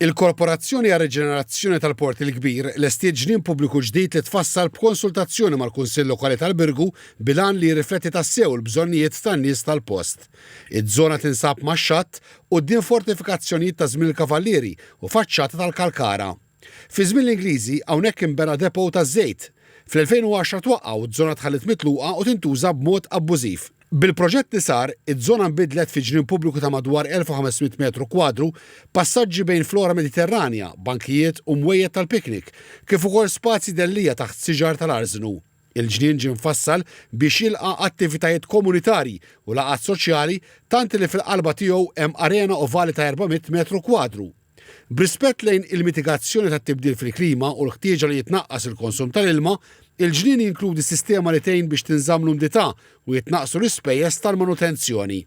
Il-Korporazzjoni għar-Riġenerazzjoni tal-Port il-Kbir lestiet ġnien pubbliku ġdid li tfassal b'konsultazzjoni mal-Kunsill Lokali tal-Birgu bil-għan li jirrifletti tassew il-bżonnijiet tan-nies tal-post. Iż-żona tinsab max-xatt, quddiem fortifikazzjonijiet ta' żmien il-Kavallieri u faċċata tal-Kalkara. Fi żmien l-Ingliżi, hawnhekk inbena depot taż-żejt. Fl-2010 twaqqa' u ż-żona tħalliet mitluqa u tintuża b'mod abbużiv. Bil-proġett li sar, iż-żona nbidlet fi ġnien pubbliku ta' madwar 1,500 metru kwadru, passaġġi bejn flora Mediterranja, bankijiet u mwejjed tal-piknik, kif ukoll spazji dellija taħt siġar tal-arżnu. Il-ġnien ġie mfassal biex jilqa' attivitajiet komunitarji u laqgħat soċjali tant li fil-qalba tiegħu hemm arena ovali ta' 400 metru kwadru. B'rispett lejn il-mitigazzjoni tat-tibdil fil-klima u l-ħtieġa li jitnaqqas il-konsum tal-ilma, il-ġnien jinkludi sistema li tgħin biex tinżamm l-umdità u jitnaqqsu l-ispejjeż tal-manutenzjoni.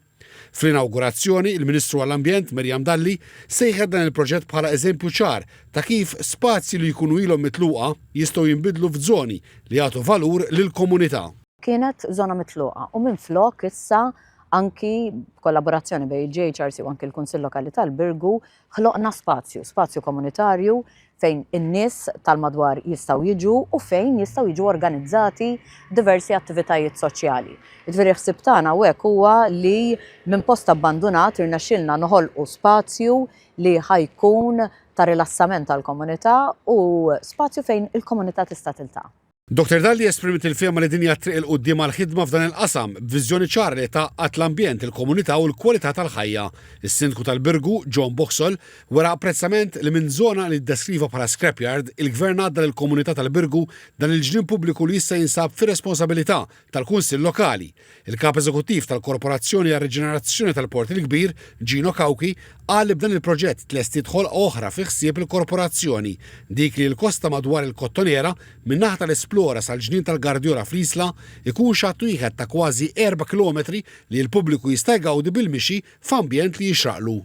Fl-inawgurazzjoni, il-Ministru għall-Ambjent, Miriam Dalli, sejħet dan il-proġett bħala eżempju ċar ta' kif spazji li jkunu ilhom mitluqa jistgħu jinbidlu f'żoni li jagħtu valur lill-komunità. Kienet żona mitluqa u minflok issa anki b'kollaborazzjoni bejn il-GHRC u anki l-Kunsill Lokali tal-Birgu ħloqna spazju, spazju komunitarju fejn in-nies tal-madwar jistgħu jiġu u fejn jistgħu jiġu organizzati diversi attivitajiet soċjali. Jiġifieri l-ħsieb tagħna hawnhekk huwa li minn post abbandunat irnexxielna noħolqu spazju li ħa jkun ta' rilassament għall-komunità u spazju fejn il-komunità tista' tiltaqa'. Dottor Dalli esprimiet il-fehma li din hija t-triq 'il quddiem għall-ħidma f'dan il-qasam, b'viżjoni ċara li tgħaqqad l-ambjent, il-komunità u l-kwalità tal-ħajja. Is-Sindku tal-Birgu, John Boxall, wera apprezzament li minn żona li ddeskriva bħala scrapyard, il-Gvern għadda lill-komunità tal-Birgu dan il-ġnien pubbliku li issa jinsab fir-responsabilità tal-Kunsill Lokali. Il-Kap Eżekuttiv tal-Korporazzjoni għar-Riġenerazzjoni tal-Port il-Kbir, Gino Cauchi, qal li b'dan il-proġett tlestiet ħolqa oħra fi ħsieb il-Korporazzjoni, dik li l-kosta madwar il-Kottonera, min-naħa tal-Esplora sal-Ġnien tal-Gardjola fl-Isla, ikun xatt wieħed ta' kważi erba' kilometri li l-pubbliku jista' jgawdi bil-mixi f'ambjent li jixraqlu.